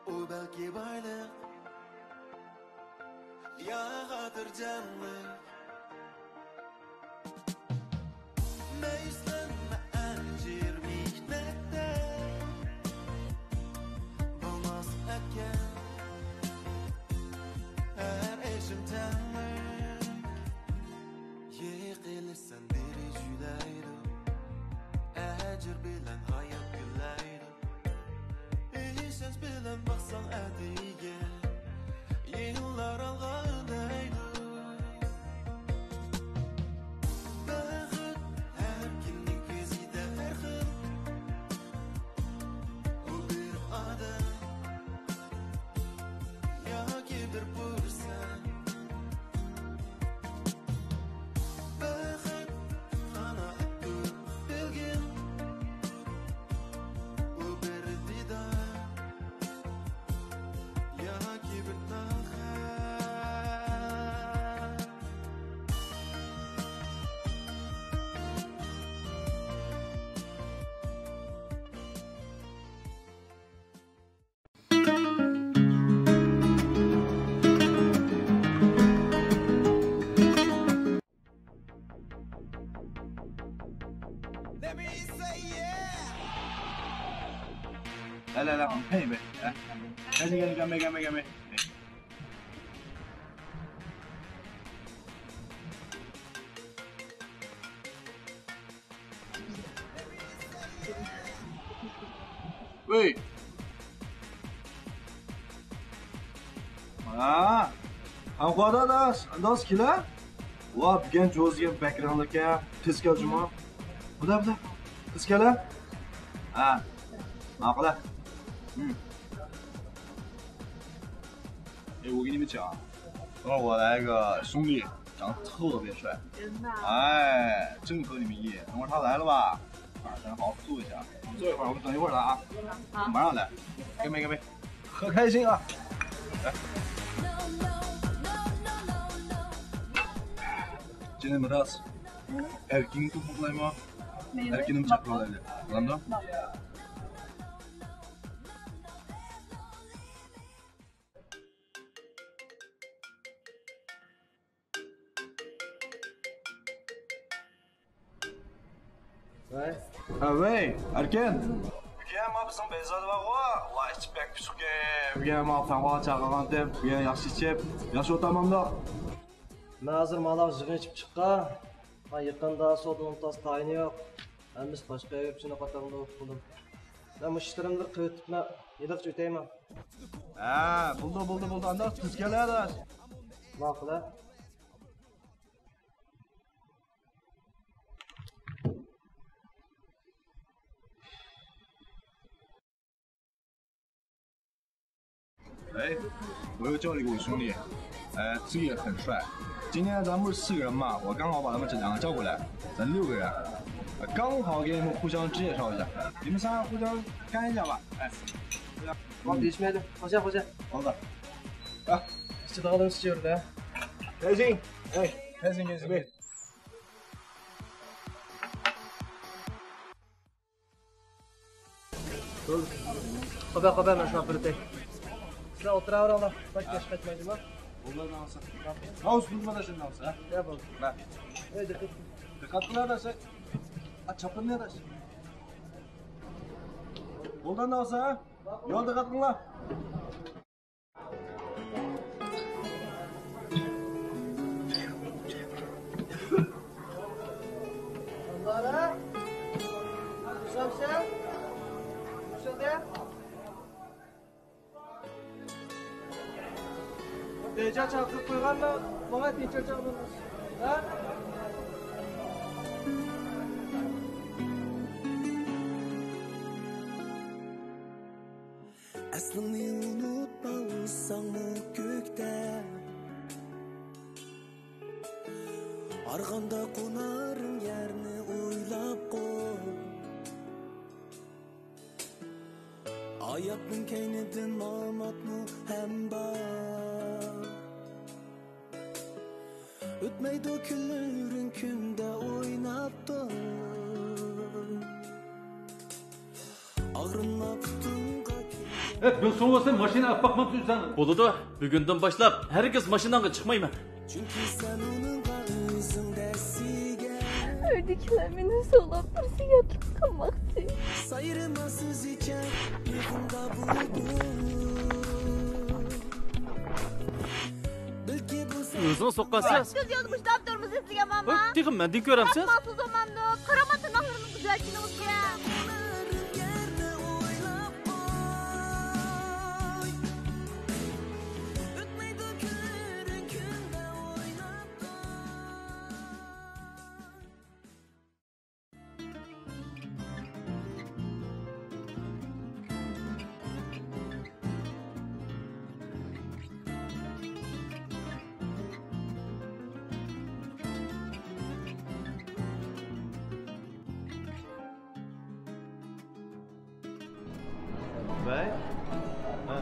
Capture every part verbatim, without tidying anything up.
ئۇ بەلكى بايلىق يا خاتىرجەملىك. مەيۈسلەنمە ئەجىر مېھنەتتە، بولماس ئەتكەن ھەر ئىشىم تەڭلىك. يىقىلىسەن بىرى جۈلەيدۇ، ئەجىر بىلەن ھايات گۈللەيدۇ. ئىشەنچ بىلەن باقساڭ ئەتىگە، يىللار ئالغا دەيدۇ. بەخت ھەر كىمنىڭ كۆزىدە ھەر خىل. ئۇ بىر ئادەم ياكى بىر پۇرسەت. بەخت قانائەتتۇر بەلكىم، ئۇ بىر دىدار ياكى بىر تال خەت. لا، لا، لا، عم حيمة. ها؟ قامي، قامي، قامي، قامي. ۋەي. مانا. خانقۇۋادا ئاداش، ئانداس كېلە. ۋا، بۈگۈن جوزىگەن بەك رەڭلىككەن. تېز كەل جۇما. بۇدا، بۇدا. تېز كەل، ھە. ھە. ماقۇل، ھە. ھىم. 예, 오기님이죠. 어, 와, 나 이거兄弟长特别帅。哎，真可以迷，等会儿他来了吧？啊，咱好好坐一下，坐一会儿，我们等一会儿来啊。好。马上来，干杯，干杯，喝开心啊！来。今天没到，哎，给你多不来吗？没问题。哎，给你们讲出来的，咱们。 ۋەي. ھە، ۋەي، ئەركىن. بۈگۈن ما بىزنىڭ بەيزادە بارغۇ، ۋاي، ئىچىپ بەك پىشۇقكەن. بۈگۈن ما تاڭغا چاقىرغانتىم، بۈگۈن ياخشى ئىچىپ، ياخشى ئولتۇرمامدۇق؟ مەن ھازىر مالاغا يىغىن ئېچىپ چىققان. ما يېقىندا سودىنىڭ تاس تايىنى يوق. ھەممىسى باشقا يەرگە كۆچۈپ قاتامدۇ، ئۇقمىدىم. مەن مۇشۇ ئىشلىرىمنى بىر قىلىۋېتىپ، مەن ھېلىقىچە ئۆتەيمەن. ھە، بولدى، بولدى، بولدى. ئانداق تېز كەل، ئاداش. ماقۇل، ھە. 哎，我有叫了一个我兄弟，呃，自己也很帅。今天咱们不是四个人嘛，我刚好把他们这两个叫过来，咱六个人，呃，刚好给你们互相介绍一下，你们仨互相干一架吧。哎，往里面去，好像，好像。王子，啊，是他的事儿的。开心，哎，开心，开心。 قوبە، قوبە، مەن سىلەرنى ئاپىرىتەي. سىلەر ئولتۇراۋېرىڭلار. باش كەش قاچمايدىما؟ Oldu, ne olsa. Naus, bilmeden şimdi ne olsa, ha? يا بولدى. Bak. ئەي، دىققەت. Dikkat kıl, arkadaşlar. Aç çapını, arkadaş. Oldu, ne olsa, ha? Yol dikkat kıl, ha? دەيجا چاقىرىپ قويغاندا ماڭا تىنچ ئاچالمىدىڭىز، ھە؟ ئەسلىڭنى ئۇنتۇپ قالساڭمۇ كۆكتە، ئارغامدا قونارىڭ يەرنى ئويلاپ قوي. ھاياتنىڭ كەينىدىن ماماتمۇ ھەم بار. ئۆتمەيدۇ كۈنلىرىڭ كۈندە ئويناپ تۇر. ئاغرىنما پۇتۇڭغا كۈن. ھە، بىر سوڭ بولسا ماشىنا ئاپ باقمامسىز ئۆزۈڭ؟ بولىدۇ، بۈگۈندىن باشلاپ ھەرگىز ماشىناڭغا چىقمايمەن. ئۆيدىكىلەر مېنى سولاپ بىرسى ياتلىق قىلماقچى. ئۆزىڭىز سوققانسىز. سىز يولدا مۇشۇنداق تۇرمىسىز دېگەن ماما. ھەي، تېخى مەندىن كۆرەمسىز؟ سىز ئومامدۇ، قارىما تىرناقلىرىمنى تۈزەتكىنىڭىزگە. ۋەي. ھە.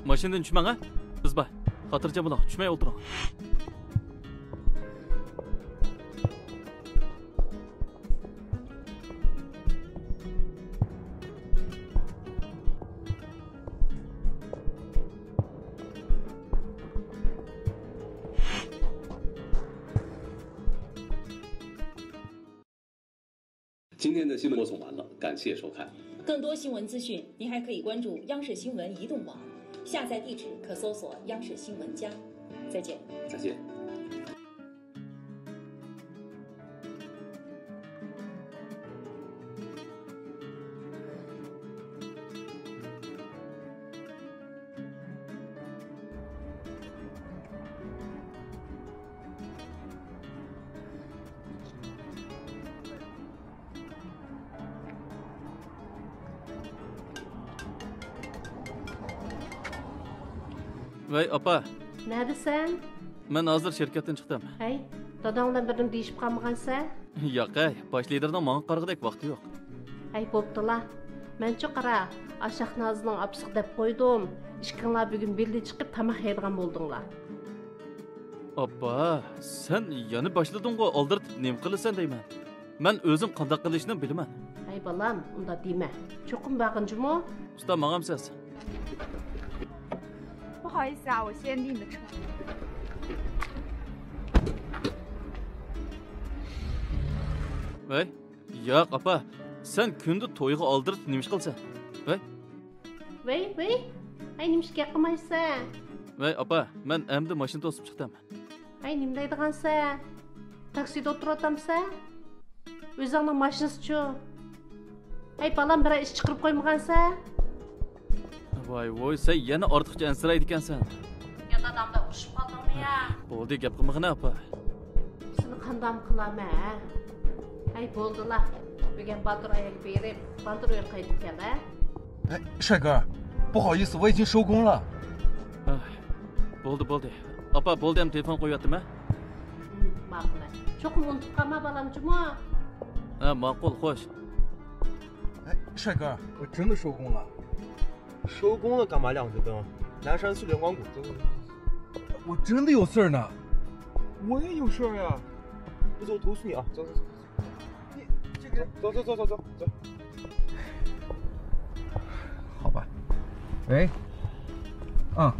ماشىنىدىن چۈشمەڭ، ھە؟ بىز بار. خاتىرجەم بولۇڭ، چۈشمەي ئولتۇرۇڭ.今天的新闻播送完了，感谢收看。更多新闻资讯，您还可以关注央视新闻移动网，下载地址可搜索央视新闻加。再见。再见。ۋەي، ئاپا. نەدىسەن؟ مەن ھازىر شىركەتتىن چىقتىم. ھەي، داداڭ بىلەن بىر نېمە دېيىشىپ قالمىغانسەن؟ ياق ھەي، باش لىدىرنىڭ ماڭا قارىغۇدەك ۋاقتى يوق. ھەي، بوپتۇلا. مەنچۇ قارا، ئاشاق نازىنىڭ ئاپىسىغا دەپ قويدۇم. ئىككىڭلار بۈگۈن بىللە چىقىپ تاماق يەيدىغان بولدۇڭلار. ئاپا، سەن يەنە باشلىدىڭغۇ، ئالدىرىتىپ نېمە قىلىسەن دەيمەن. مەن ئۆزۈم قانداق قىلىشنى بىلىمەن. ھەي بالام، ئۇنداق دېمە. چوقۇم بارغىن جۇمۇ. ئۇستا، ماڭامسىز؟ 不好意思啊，我先离你们车。ۋەي، ياق، ئاپا. سەن كۈندە تويغا ئالدىرىتىپ نېمە ئىش قىلىسەن؟ ۋەي. ۋەي، ۋەي. ھەي، نېمىشقا گەپ قىلمايسەن؟ ۋەي، ئاپا، مەن ئەمدى ماشىنا توسۇپ چىقتىم. ھەي، نېمە دەيدىغانسەن؟ تاكسىدا ئولتۇرۇۋاتامسەن؟ ئۆزۈڭنىڭ ماشىنىسىچۇ؟ ھەي، بالام، بىرەر ئىش چىقىرىپ قويمىغانسەن؟ ۋاي، ۋوي، سەن يەنە ئارتۇقچە ئەنسىرەيدىكەنسەن. يا دادام بىلەن ئۇرۇشۇپ قالدىڭمۇ يا؟ بولدى، گەپ قىلمىغىنە، ئاپا. سېنى قانداقمۇ قىلامەن، ھە؟ ھەي، بولدىلا. بۈگۈن باتۇر ئاياغ بېرىپ، باتۇر ئۆيگە قايتىپ كەل، ھە؟ 哎，帅哥，不好意思，我已经收工了。 ئاھ، بولدى، بولدى. ئاپا، بولدى، ئەمدى تېلېفون قويۇۋەتتىم، ھە؟ ھىم، ماقۇل. چوقۇم ئۇنتۇپ قالما، بالام جۇمۇ. ھە، ماقۇل، خوش. 哎，帅哥，我真的收工了。收工了干嘛两个灯？拿上去连光谷。走走走走。我真的有事儿呢。我也有事儿呀。不走，我投诉你啊！走走走。 走走走走走走。好吧。喂。嗯，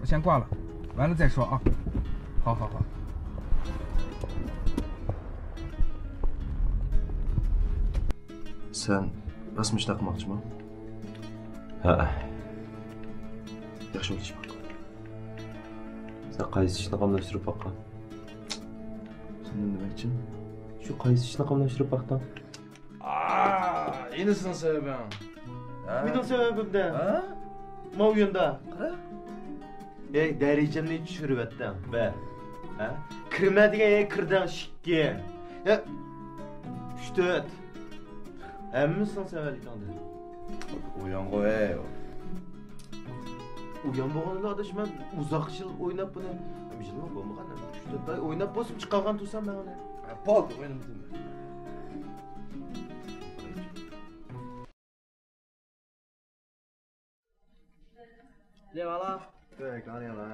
我先挂了，完了再说啊。好好好。 سەن راستمۇ ئىشلار قىلماقچىمۇ؟ ھەئە. ياخشى ئويلىشىپ باق. سەن قايسى ئىشنى قاملاشتۇرۇپ باققان؟ سەندىن دېمەكچى. شۇ قايسى ئىشنى قاملاشتۇرۇپ باقتىڭ؟ ئا، يەنە سېنىڭ سەۋەبىڭ. ھە؟ مېنىڭ سەۋەبىمدە. ھە؟ ماۋۇ ياندا. قارا. ھەي، دەرىجەمنى چۈشۈرۈۋەتتىڭ. بە. ھە؟ كىرمە دېگەن يەرگە كىردىڭ، ئىككى. ھە؟ ئۈچ، تۆت. ھەممىسىنىڭ سەۋەبىڭدىن. ئويانغۇ، ھەي. ئويان بولغىنىلا ئاداش، مەن ئۇزاق يىل ئويناپ بۇنى. يىلمۇ بولمىغان، ئۈچ، تۆت ئاي ئويناپ بولسىمۇ چىقارغان تۇرسام مەن ئۇنى. ھە، بولدى، ئوينىمىدىم. ليه完了？对，刚练完。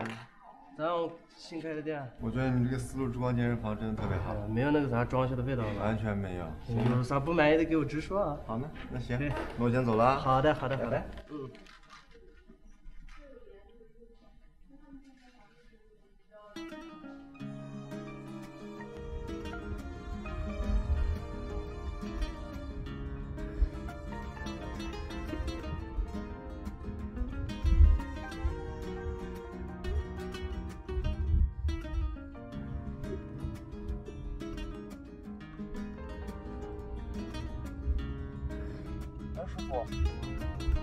上新开的店。我觉得你这个思路直播间是房真的特别好。呃，没有那个啥装修的味道了。完全没有。有啥不满意的给我直说啊。好呢，那行，对。那我先走了啊。好的，好的，好的。拜拜。嗯。 哎，师傅，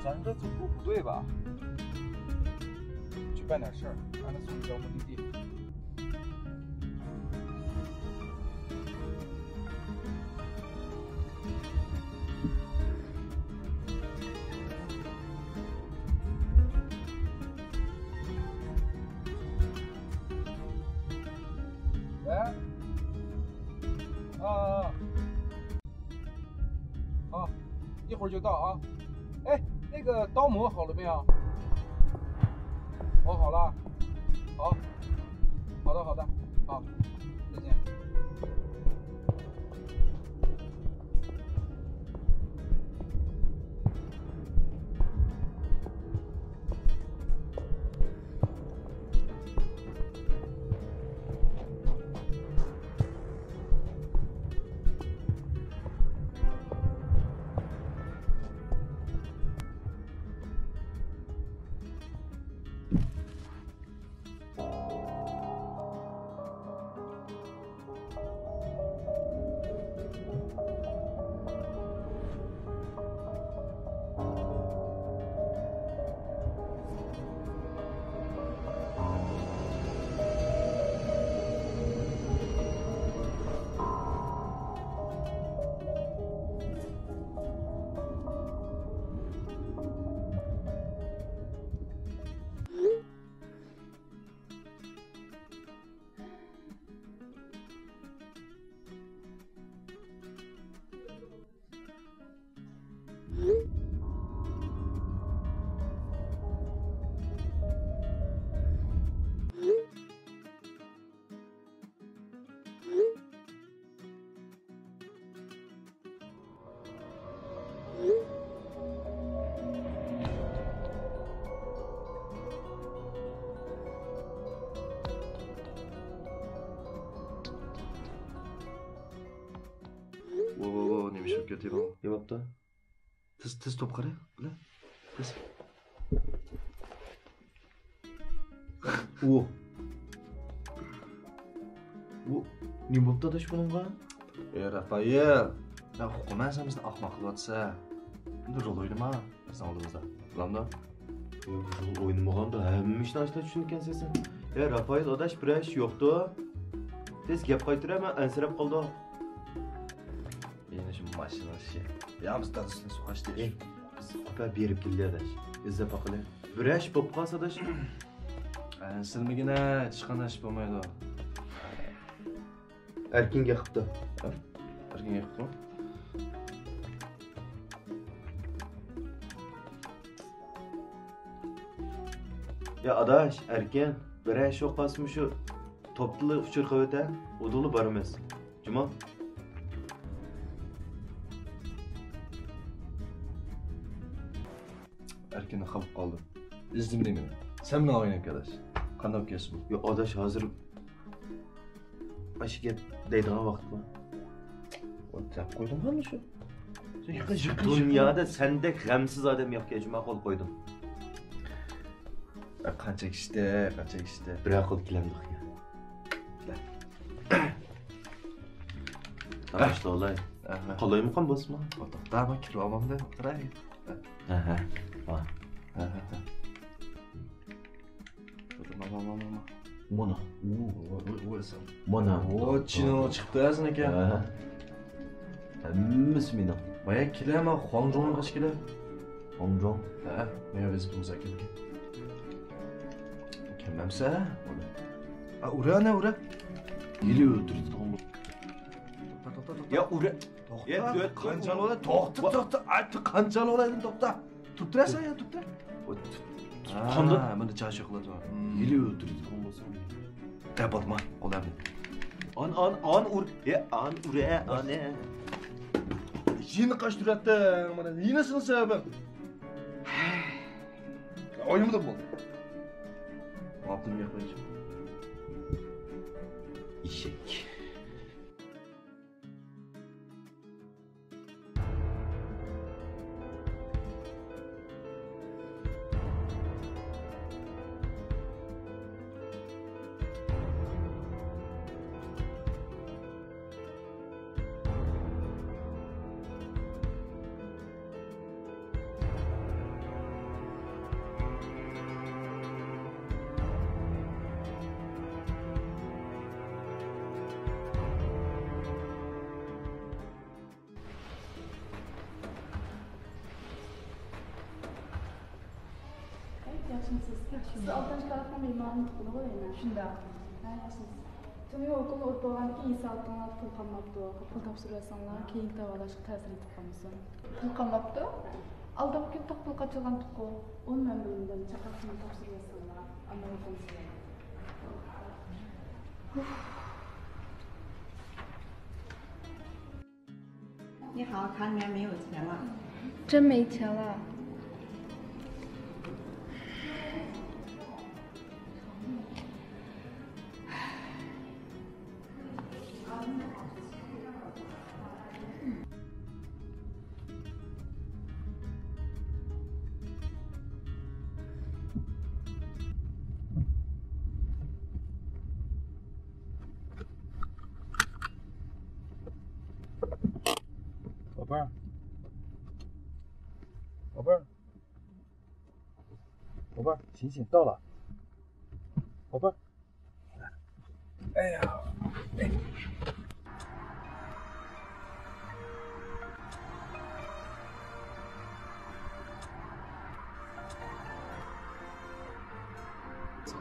咱这走路不对吧？去办点事儿，让他送你到目的地。 喂？啊，啊，啊。好，一会儿就到啊。哎，那个刀磨好了没有？磨好了。好，好的，好的，好，再见。ۋو، ۋو، ۋو، نېمە ئىش بولۇپ كەتتى بۇ؟ نېمە بوپتۇ؟ تېز، تېز توپ قارا، بىلە. تېز. ئۇ. ئۇ. نېمە بوپتۇ ئاداش بۇنىڭغا؟ ئەي، رافائېل. يا، ئۇقىمەن سەن بىزنى ئاخماق قىلىۋاتىسەن. ئەمدى رول ئوينىما بىزنىڭ ئالدىمىزدا. بىلامدۇ؟ يا، رول ئوينىمىغاندا ھەممە ئىشنى ئاشۇنداق چۈشىنىدىكەنسەن سەن. يا، رافائېل ئاداش، بىرەر ئىش يوقتۇ؟ تېز گەپ قايتۇرە، مەن ئەنسىرەپ قالدىم. يەنە شۇ ماشىنا ئىشى. يا، بىز دادىسىنى سوقاشتى. ئەي، بىز قوپا بېرىپ كېلىلى ئاداش. ئىزدەپ باقىلى. بىرەر ئىش بولۇپ قالسا ئاداش. ئەنسىرىمىگىنە، ھېچقانداق ئىش بولمايدۇ. ئەركىنگە قىپتۇ. ئەركىنگە قىپتۇ. يا ئاداش، ئەركىن، بىرەر ئىش بولۇپ قالسا مۇشۇ توپتىلا ئۇچۇر قىلىۋېتە، ئۇدۇللا بارىمىز. جۇمۇ؟ ئەركىن خاپا قالدى. ئىزدىمىدى مېنى. سەن مېنىڭ ئاغىنەمكەن ئاداش. قانداق كەلسىمۇ؟ ياق ئاداش، ھازىر ئاشۇ گەپ دەيدىغان ۋاقىتمۇ؟ دەپ قويدۇم مانا شۇ. دۇنيادا سەندەك غەمسىز ئادەم يوقكەن، جۇما قول قويدۇم. قانچە كىشىدە، قانچە كىشىدە. بىر ئەقىل كېلەمدۇق يا. تاپاشتى ئولاي. قالايمىقان بولسىمۇ؟ توختا، مەن كىرىۋالمامدۇ، ئولتۇراي. ھە، ھە. ھە، ھە، ھە. مانا. مانا. ئۇ، ئۇ، ئۇ، ئۇ ئەسەم. مانا. ئۇ، چىنىنىڭ چىقىپتۇ ھە سېنىڭكى. ھە. ھەممىسى مېنىڭ. بايا كېلە، مانا خۇاڭجۇڭغا قاچ كېلە. خۇاڭجۇڭ؟ ھە، مانا ۋېزىپىمىز ئەكەلگەن. كەلمەمسە؟ ئا، ئۇرە، ئانا، ئۇرە. يېلى ئۆلتۈرىدۇ. توختا، توختا، توختا. يا، ئۇرە. توختا. يا، دۆت قانچە ئۇرە. توختا، توختا. ئاي، قانچە ئۇرە، توختا. تۇرۇپ تۇرە سەن يا، تۇرۇپ تۇر. تۇرۇپ، قانداق؟ ھە، مانا چاچاقلار بار. ھېلى ئۆلتۈرىدىغان بولسام. دەپ ئالما، قول ئەمدى. ئان، ئان، ئان ئۇر. ئە، ئان ئۇر، ئە، ئان، ئە. يېنىقاش تۇراتتىڭ، مانا، يېنىسىنىڭ سەۋەبى. ئوينىمىدىم بۇ. ۋاپتىم ياق بەنجى. ئېشەك. ياخشىمۇسىز؟ ياخشى. سىز ئالتىنچى كارخانا مېھمانى تۇغۇلىغۇ يەنە؟ شۇنداق. ھە، ياخشىمۇز؟ تۇنجى ئوكۇلنى ئۇرۇپ بولغاندىن كېيىن ھېساباتىڭلاردا پۇل قالماپتۇ. پۇل تاپشۇرۇۋەتسەڭلار، كېيىنكى داۋالاشقا تەسىر يېتىپ قالمىسۇن. پۇل قالماپتۇ؟ ئالدىنقى كۈنى توق پۇل قاچىلىغانتۇققۇ. ئۇنى مەن بىلمىدىم. چاقىرىقنى تاپشۇرۇۋەتسەڭلار. ئاندىن ئوقۇمسىز. ئۇھ. 你好，卡里面没有钱了。真没钱了。宝贝儿，宝贝儿，宝贝儿，醒醒，到了，宝贝儿。哎呀，哎。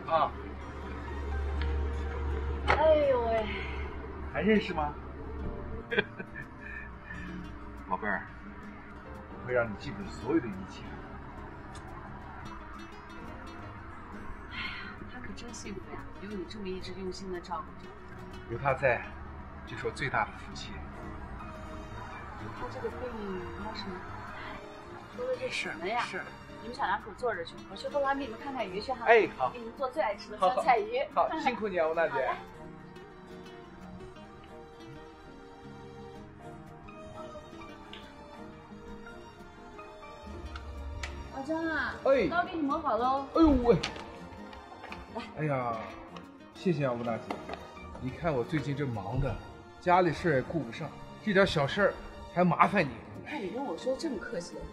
啊。哎呦喂！还认识吗？宝贝儿，我会让你记住所有的一切。哎呀，他可真幸福呀，有你这么一直用心的照顾着。有他在，就是我最大的福气。他这个病要是能……说的这什么呀？是。你们小两口坐着去，我去后台给你们看看鱼去哈。哎，好。给你们做最爱吃的酸菜鱼。好，好，辛苦你啊，吴娜姐。好嘞。 老张啊，哎。糕给你磨好喽。哎呦喂！哎呀，谢谢啊，吴大姐。你看我最近这忙的，家里事儿也顾不上，这点小事儿还麻烦你。你看你跟我说这么客气的话。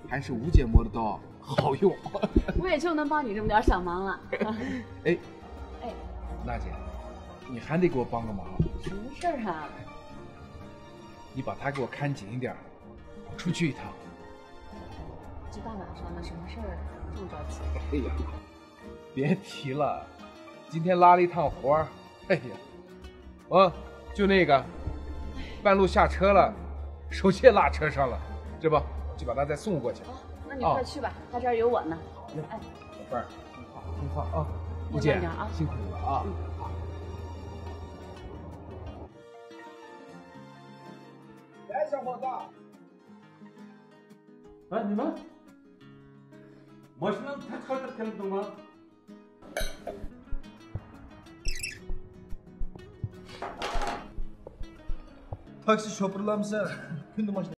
还是吴姐磨的刀好用。我也就能帮你这么点儿小忙了。哎，哎。吴大姐，你还得给我帮个忙。什么事儿啊？你把她给我看紧一点儿，我出去一趟。这大晚上的，什么事儿这么着急？哎呀，别提了，今天拉了一趟活儿，哎呀，啊，就那个，半路下车了，手机也落车上了，这不，我去把他再送过去。哦，那你快去吧，他这儿有我呢。哎，宝贝儿，听话啊，吴姐，慢点啊。辛苦你了啊。嗯。来，小伙子。 ھە، نېمە؟ ماشىنامنى تاش قايتۇرۇپ كەلدىڭما؟ تاكسى شوپۇرلارمۇسەن؟ كۈندە ماشىنا